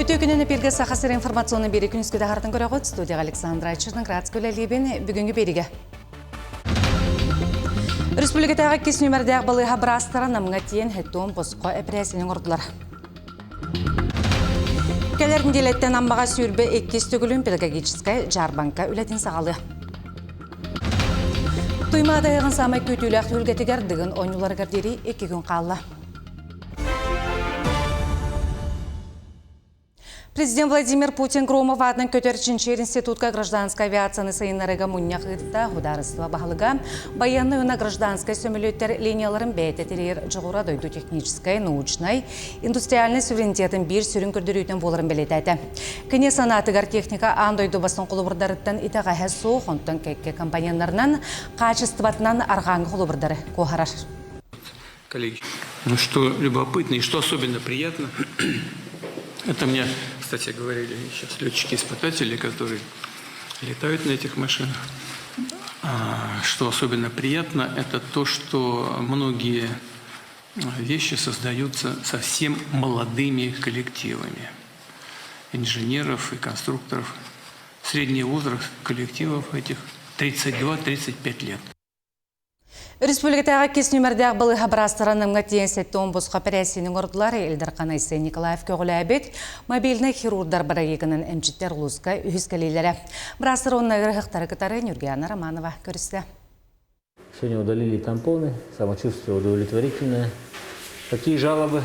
Үтүө күнүн эпиргэ Саха сирин информационный биэри күнүскү таһаартан көрөҕүт. Студияға Александра Черноградская үлэлиибин. Бүгүҥҥү биэригэ. Республикатааҕы иккис нүмердээх балыыһа быраастара Намҥа тиийэн хеттуон босхо эпэрээсийэни оҥордулар. Кэлэр нэдиэлэттэн Аммаҕа 22 төгүлүн педагогическай дьаарбаҥка үлэтин саҕалыа. Туймаада ыһыаҕын саамай күүтүүлээх түһүлгэтигэр Дыгын оонньууларыгар диэри икки күн хаалла. Президент Владимир Путин Громов аатынан көтөр чинчийэр институтка гражданскай авиацияны сайыннарыыга мунньах ыытта. Судаарыстыба баһылыга байыаннай уонна гражданскай сөмөлүөттэр линияларын бэйэтэ тэрийэр дьоҕура дойду техническэй, научнай, индустриальнай суверенитетын биир сүрүн көрдөрүүтүнэн буоларын бэлиэтээтэ. Кини санаатыгар техника аан дойду бастыҥ холобурдарыттан итэҕэһэ суох, онтон кэккэ компоненнарынан, хаачыстыбатынан арҕааҥҥы холобурдары куоһарар. Коллеги, ну что любопытно и что особенно приятно, это мне, кстати, говорили сейчас летчики-испытатели, которые летают на этих машинах, что особенно приятно, это то, что многие вещи создаются совсем молодыми коллективами инженеров и конструкторов. Средний возраст коллективов этих 32-35 лет. Республикатааҕы иккис нүмердээх балыыһа быраастара Намҥа тиийэн 70 босхо эпэрээссийэни оҥордулар. Ил Дархан Айсен Николаев көҕүлээбит мобильнай хирурдар бырайыагынан эмчиттэр улууска үһүс кэлиилэрэ. Быраастар уонна ыарыһахтары кытары Нюргиана Романова көрүстэ. Сегодня удалили тампоны, самочувствие удовлетворительное. Какие жалобы?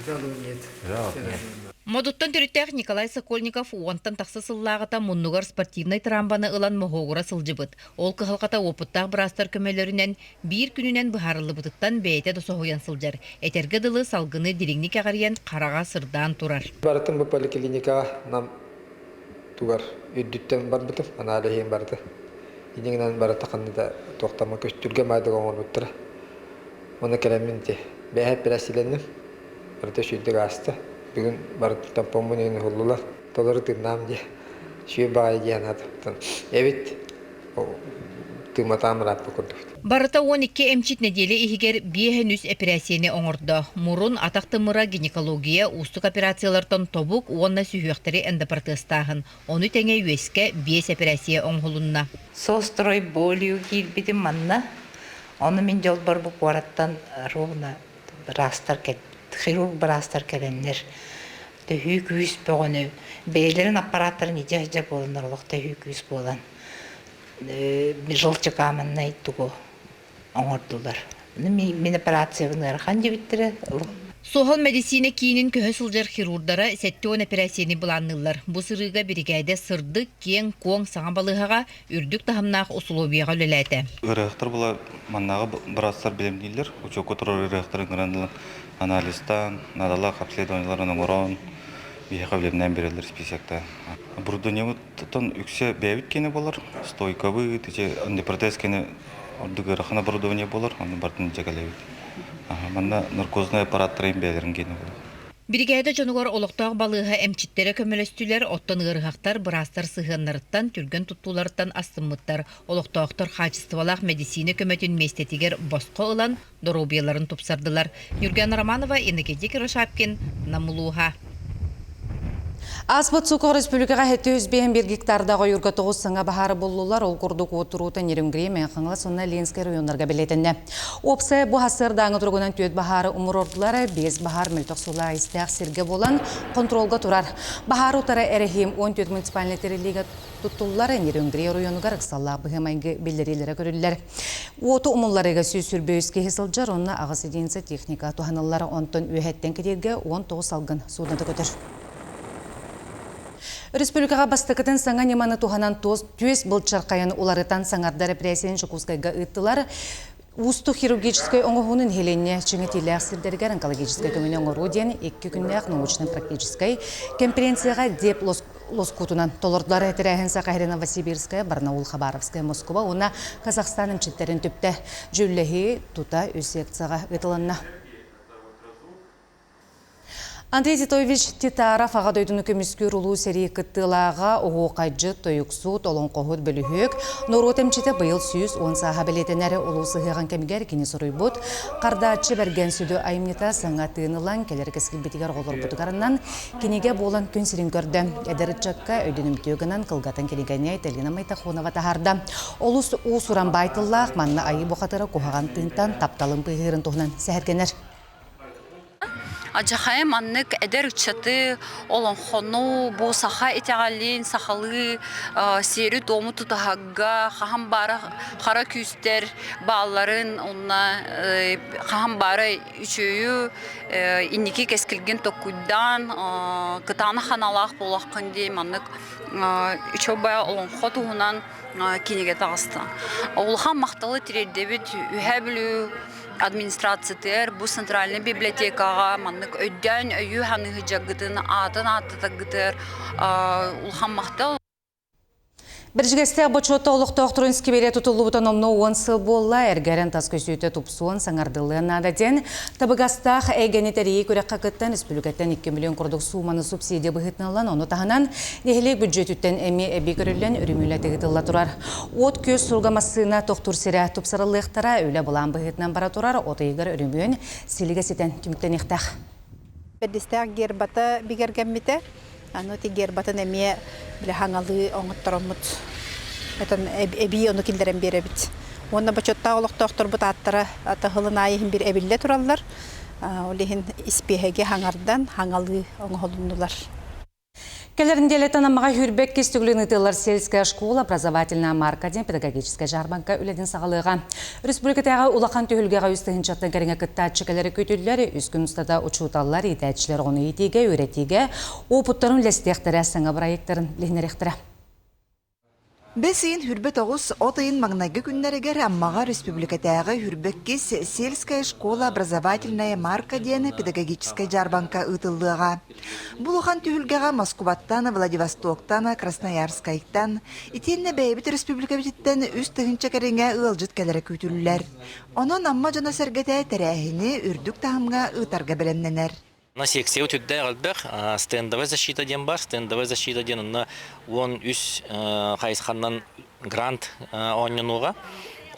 Жалоб нет. Жалоб нет. Модуттан төрүттээх Николай Сокольников уонтан тахса сыллааҕыта муннугар спортивнай трамбаны ылан моһуогура сылдьыбыт. Ол кыһалҕата уопуттаах быраастар көмөлөрүнэн биир күнүнэн быһаарыллыбытыттан бэйэтэ да соһуйан сылдьар. Этэргэ дылы салгыны дириҥник эҕирийэн хараҕа сырдаан турар. Барытын бу поликлиникаҕа нам тугар үрдүттэн барбытым, аналиһым барыта. Иннигинэн барыта ханна да туохтаммын көстүргэ маайдык оҥорбуттара. Уонна кэлэммин ити бэйэһэ эппэрээссийэлэнним. Барыта үчүгэйдик ааста. Бүгүн барыта тампоммун иһин уһуллулар. Толору тыыннаам дии. Үчүгэй баҕайы дии санаатым. Эбит тыымматаҕым ырааппыт курдук. Барыта 12 эмчит нэдиэлэ иһигэр биэһэн үс эпэрээссийэни оҥордо. Мурун, атах тымыра, гинекология, уустук операциялартан тобук уонна сүһүөхтэри эндопротезтааһын. Ону тэҥэ үөскэ биэс эпэрээссийэ оҥоһулунна. Сострой болью киирбитим манна. Ону мин дьолбор бу куораттан ровно быраастар хирург быраастар кэлэннэр төһүү күүс бөҕөнү бэйэлэрин аппарааттарын идьэ-идьэ буоланнар олох төһүү күүс буолан желчекаменнай тугу оҥордулар. Мин операциябын ыарахан диэбиттэрэ. Суһал мэдиссиинэ киинин көһө сылдьар хирурдара 70 эпэрээссийэни былаанныыллар. Бу сырыыга биригээдэ сырдык, киэҥ-куоҥ саҥа балыыһаҕа үрдүк таһымнаах усулуобуйаҕа үлэлээтэ. Ыарыһахтар була маннааҕы быраастар бэлэмнииллэр. Учуокка турар ыарыһахтары ыҥыран ылан анализтаан, наадалаах обследованиеларын оҥорон, биһиэхэ бэлэмнээн биэрэллэр списоктаан. Оборудованиебыттан үксэ бэйэбит киэнэ буолар. Стойкабыт, ити антипротез киэнэ ордук ыарахан оборудование буолар, онно барытын илдьэ кэлэбит. Манна наркознай аппараттара бэйэлэрин киэнэ буолар. Биригээдэ дьонугар олохтоох балыыһа эмчиттэрэ көмөлөстүлэр, оттон ыарыһахтар быраастар сыһыаннарыттан, түргэн туттууларыттан астыммыттар. Олохтоохтор хаачыстыбалаах мэдиссиинэ көмөтүн миэстэтигэр босхо ылан, доруобуйаларын тупсардылар. Нюргана Романова, Иннокентий Кирашапкин, Нам улууһа. Ааспыт сукка республикаҕа 751 гектардаах ойуурга тоҕус саҥа баһаары буллулар. Ол курдук уот туруута Нерюнгри, Мэҥэ-Хаҥалас уонна Ленскэй районнарга бэлиэтэннэ. Уопсайа бу сарсыардааҥы туругунан түөрт баһаары умуруордулар, биэс баһаар мөлтөх сулаах истээх сиргэ буолан хонтуруолга турар. Баһаары утары эрэһиим 14 муниципальнай тэриллиигэ туттуллар, Нерюнгри оройуонугар ыксаллаах быһыы-майгы биллэриилэрэ көрүллэр. Уоту умулларыыга 123 киһи сылдьар, онно аҕыс единица техника туһаныллар, онтон үөһэттэн кэтииргэ 19 салгын суудната көтөр. Республикаҕа бастакытын саҥа ньыманы туһанан түөс былчархайын уларытан саҥардар эпэрээссийэни Дьокуускайга ыыттылар. Уустук хирургическай оҥоһууну нэһилиэнньэ чиҥэтиилээх сирдэригэр онкологическай көмөнү оҥоруу диэн икки күннээх научно-практическай конференцияҕа ДЕП лоскутунан толордулар. Тэрээһин Саха сирин Новосибирская, Барнаул, Хабаровская, Москва уонна Казахстан эмчиттэрин түптэ. Дьүүллэһии тута үс секцияҕа ыытылынна. Андрей Титович Титаров аҕа дойдуну көмүскүүр улуу сэрии кыттыылааҕа, оһуохайдьыт, тойуксут, олоҥхоһут, бөлүһүөк, норуот эмчитэ быйыл 110 сааһа бэлиэтэнэр улуу сыһыаҕын кэмигэр кини суруйбут Хардааччы бэргэн сүдү айымньыта саҥа тыын ылан кэлэр кэскилбитигэр оҕолорбутугарынан кинигэ буолан күн сирин көрдө. Эдэр ыччакка өйдөнүмтүө гынан кылгатын кинигэни Айталина Майтахонова таһаарда. Олус уус-уран баай тыллаах манна айыы бухатыра куһаҕан тыынтан тапталын быыһыырын туһунан сэһэргэнэр. Адьахайа маннык эдэр ыччаты олоҥхону, бу саха итэҕэлин, сахалыы сиэри-туому тутуһарга хаһан баара хара күүстэр баалларын уонна хаһан баара үчүгэйи инники кэскилгин толкуйдаан кытаанах ханаалаах буолуоххун дии маннык үчүгэй олоҥхо туһунан кинигэ таҕыста. Улахан махталы тириэрдэбит Үһээ Бүлүү администрациятыгар бу центральнай библиотекаҕа маннык өйдөөн өйүү ханыһы дьаргытын аатын ааттатаргытыгар улахан махтал. Бэрдьигэстээх бочуотта олохтоохторун сквере тутуллубута номнуо уон сыл буолла, эргэрэн тас көсүүтэ тупсуон, саҥардыллыан наада диэн табыгастаах эйгэни тэрийии күрэххэ кыттан республикаттан 2 миллион курдук сууманы субсидия быһыытынан ылан, ону таһынан нэһилиэк бүддьүөтүттэн эмиэ эбии көрүллэн үрүмүлэ ыытылла турар. Уот-күөс суруга массыына тохтуур сирэ тупсарыллыахтара, үлэ былаан быһыытынан бара турар, от ыйыгар өрөмүөн силигэ ситэн түмүктэниэхтээх. Бэрдистээх гербата бигэргэммитэ. Аны ити гербатын эмиэ бile хаҥалыы оҥоттороммут. Этон эбии ону киллэрэн биэрэбит. Уонна бочуоттаах олохтоохторбут ааттара атаһылын аайы иһин бир эбиллэ тураллар. Ол иһин испиэһэги хаҥардан хаҥалыы оҥоһулуннулар. Кэлэр нэдиэлэттэн Аммаҕа Хүрбэккис төгүлүн ыытыллар сельская школа образовательная марка диэн педагогическай дьаарбаҥка үлэтин саҕалыаҕа. Республикатааҕы улахан түһүлгэҕэ үс тыһыынчаттан кэриҥэ кыттааччы кэлэрэ күүтүллэр. Үс күн устата учууталлар, иитээччилэр оҕону иитиигэ, үөрэтиигэ уопуттарын үллэстиэхтэрэ, саҥа бырайыактарын билиһиннэриэхтэрэ. Бэс ыйын 29, от ыйын маҥнайгы күннэригэр Аммаҕа республикатааҕы Хүрбэккис сельская школа образовательная марка диэн педагогическай дьаарбаҥка ыытыллыаҕа. Бу улахан түһүлгэҕэ Москубаттан, Владивостоктан, Красноярскайтан, итиэннэ бэйэбит республикабытыттан 3 тыһыынча кэриҥэ ыалдьыт кэлэрэ күүтүллэр. Онон Амма дьоно-сэргэтэ тэрээһини үрдүк таһымҥа ыытарга бэлэмнэнэр. На секция үрдээх элбэх стендовая защита диэн бар. Стендовая защита диэн онно 13 хайысханнан грант оонньонуоҕа.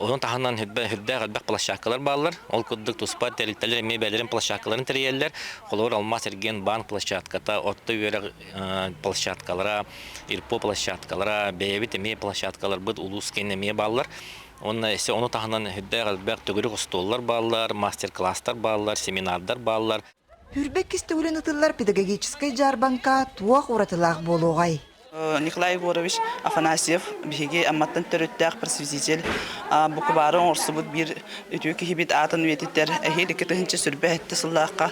Онон таһынан үрдээх элбэх площадкалар бааллар. Ол курдук туспа тэрилтэлэр эмиэ бэйэлэрин площадкаларын тэрийэллэр. Холобур, Алмаас эргиэн банк площадката, орто үөрэх площадкалара, ИРПО площадкалара, бэйэбит эмиэ площадкаларбыт улуус киэнэ эмиэ бааллар. Уонна өссө ону таһынан үрдээх элбэх төгүрүк остуоллар бааллар, мастер-класстар бааллар, семинардар бааллар. Хүрбэк кистэгүлүн ытыллар педагогическай дьаарбаҥка туох уратылаах буолуоҕай? Николай Егорович Афанасьев биһиги Амматтан төрүттээх просветитель букубаары оҥорсубут биир үтүө киһибит аатын үйэтитэр эһиил 2027 сыллаахха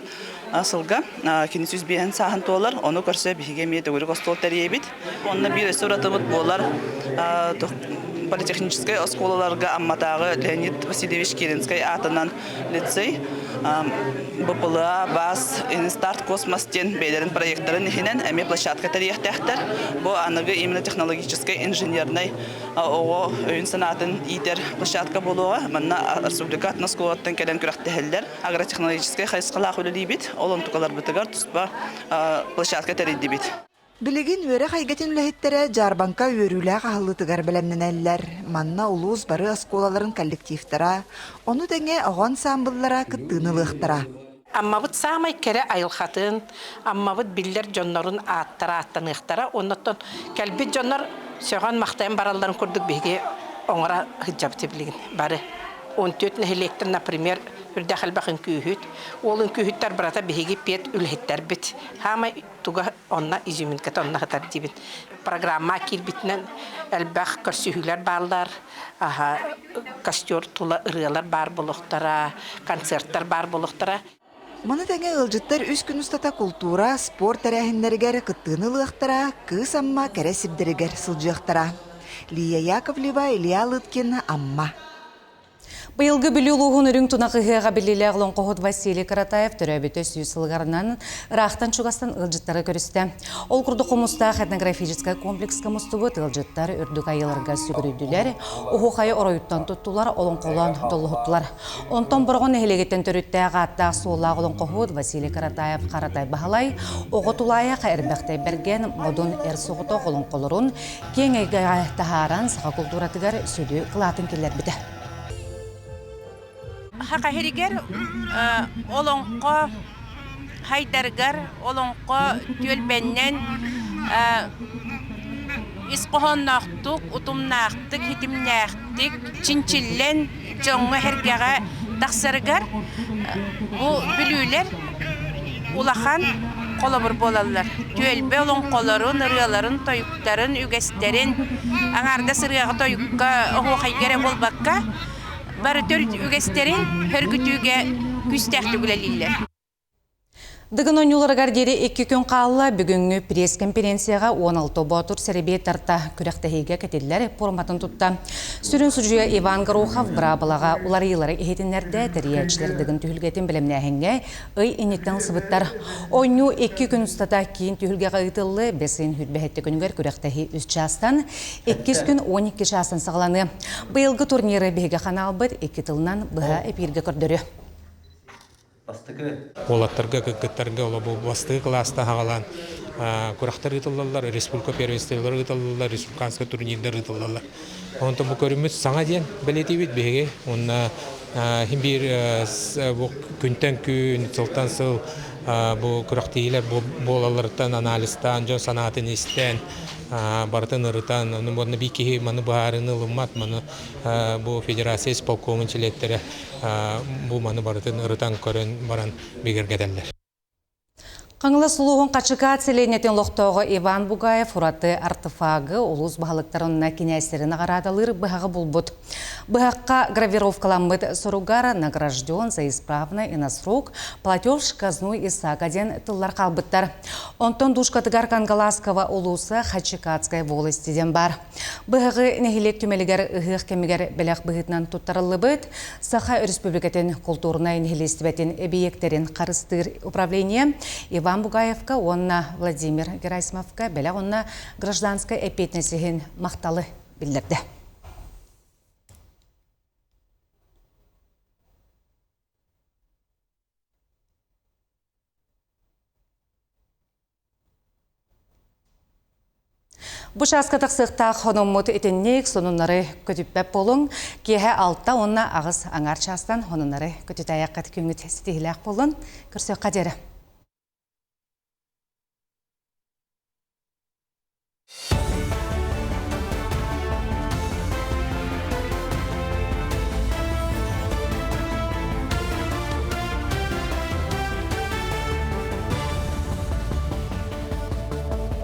сылга кини 105 сааһын туолар ону көрсө биһиги эмиэ төгүрүк остуол тэрийэбит Онно биир өссө уратыбыт буолар политехническай оскуолаларга Амматааҕы Леонид Васильевич Киринскэй аатынан лицей БПЛА, БАС, Инстарт Космос диэн бэйэлэрин проекттарын иһинэн эмиэ площадка тэрийиэхтээхтэр. Бу аныгы именно технологическай инженернай оҕо өйүн-санаатын иитэр площадка буолуоҕа. Манна республика атын оскуолаттан кэлэн күрэхтэһэллэр. Агротехнологическай хайысхалаах үлэлиибит. Ол онтукаларбытыгар туспа площадка тэрийдибит. Билигин үөрэх эйгэтин үлэһиттэрэ дьаарбаҥка үөрүүлээх аһыллыытыгар бэлэмнэнэллэр. Манна улуус бары оскуолаларын коллективтара, ону тэҥэ оҕо ансаамбыллара кыттыыны ылыахтара. Аммабыт саамай кэрэ айылҕатын, Аммабыт биллэр дьоннорун ааттара ааттаныахтара. Оннуттан кэлбит дьоннор сөҕөн-махтайан баралларын курдук биһиги оҥоро сылдьабыт билигин бары. 14 нэһилиэктэн, например, үрдээх элбэх үҥкүүһүт. Ол үҥкүүһүттэр барыта биһиги пед үлэһиттэрбит. Хаамай туга онно изюминката онно сытар диибин. Программа киирбитинэн элбэх көрсүһүүлэр бааллар, аха костер тула ырыалар баар буолуохтара, концерттар баар буолуохтара. Маны тэҥэ ыалдьыттар үс күн устата култуура, спорт тэрээһиннэригэр кыттыыны ылыахтара, Кыыс Амма кэрэ сирдэригэр сылдьыахтара. Лия Яковлева, Илья Лыткин, Амма. Быйылгы Бүлүү улууһун үрүҥ тунах ыһыаҕа биллиилээх олоҥхоһут Василий Каратаев төрөөбүтэ сүүс сылыгарынан ыраахтан-чугастан ыалдьыттары көрүстэ. Ол курдук Хомустаах этнографическай комплекска мустубут ыалдьыттар үрдүк айыыларга сүгүрүйдүлэр, оһуохайы оройуттан туттулар, олоҥхолоон доллоһуттулар. Онтон Бороҕон нэһилиэгиттэн төрүттээх ааттаах-суоллаах олоҥхоһут Василий Каратаев Харатай Баһылай оҕо тулаайах эрбэхтэй бэргэн модун эр соҕотох олоҥхолорун киэҥ эйгэҕэ таһааран саха култууратыгар сүдү кылаатын киллэрбитэ. Саха сиригэр олоҥхо хайдарыгар олоҥхо түөлбэннэн ис хоһоонноохтук, утумнаахтык, ситимнээхтик чинчиллэн дьоҥҥо-сэргэҕэ тахсарыгар бу бүлүүлэр улахан холобур буолаллар. Түөлбэ олоҥхолорун, ырыаларын, тойуктарын, үгэстэрин аҥаардас ырыаҕа-тойукка, оһуохайга эрэ буолбакка, бары төрүт үгэстэрин сөргүтүүгэ күүстээхтик үлэлииллэр. Дыгын оонньууларыгар диэри икки күн хаалла. Бүгүҥҥү пресс-конференцияҕа 16 боотур сэрэбиэй тарта күрэхтэһиигэ кэтиллэр пуорматын тутта. Сүрүн судьуйа Иван Горохов быраабылаҕа уларыйыылары иһитиннэрдэ, тэрийээччилэр Дыгын түһүлгэтин бэлэмнээһиҥҥэ ый инниттэн ылсыбыттар. Оонньуу икки күн устата киин түһүлгэҕэ ыытыллыы, бэс ыйын сүүрбэһэттэ күнүгэр күрэхтэһии үс чаастан, иккис күн 12 чаастан саҕаланыа. Быйылгы турниры биһиги ханаалбыт икки тылынан быһа эпииргэ көрдөрүө. Уолаттарга, кыргыттарга олобу бастакы кылааста хаҕалаан курахтар ыытыллаллар, республика первенстволара ыытыллаллар, республиканскай турнирдар ыытыллаллар. Онтон бу көрүммүт саҥа диэн бэлиэтиибит биһиги. Уонна хин биир бу күнтэн күн, сылтан сыл бу күрэхтэһиилэр буолалларыттан анализтаан, дьон санаатын истэн, барытын ырытан, ону уонна биир киһи маны быһаарыыны ылыммат, маны бу федерация исполкомун чилиэттэрэ бу маны барытын ырытан көрөн баран бигэргэтэллэр. Хаҥалас улууһун Хачыкаат сэлиэнньэтин олохтооҕо Иван Бугаев ураты артефагы улуус баһылыктарын кинээстэрин наҕараадалыыр быһаҕы булбут. Быһахха гравировкаламмыт суругар «Награжден за исправно и на срок платеж казну Исаака» диэн тыллар хаалбыттар. Онтон душкатыгар Кангаласского улууса Хачикатская волость диэн баар. Быһаҕы нэһилиэк түмэлигэр ыһыах кэмигэр бэлэх быһыытынан туттарыллыбыт Саха Өрөспүүбүлүкэтин култуурунай нэһилиэстибэтин эбийиэктэрин харыстыыр управление Иван Бугаевка уонна Владимир Герасимовка бэлэх уонна гражданскай эппиэтинэсиһин махталы биллэрдэ. Бу чааска тахсыахтаах хонуммут итинник сонуннары көтүппэт буолуҥ. Киэһэ алта уонна аҕыс аҥаар чаастан хонуннары көтүтээйэххит күҥҥүт ситиһиилээх буоллун. Көрсүөххэ диэри.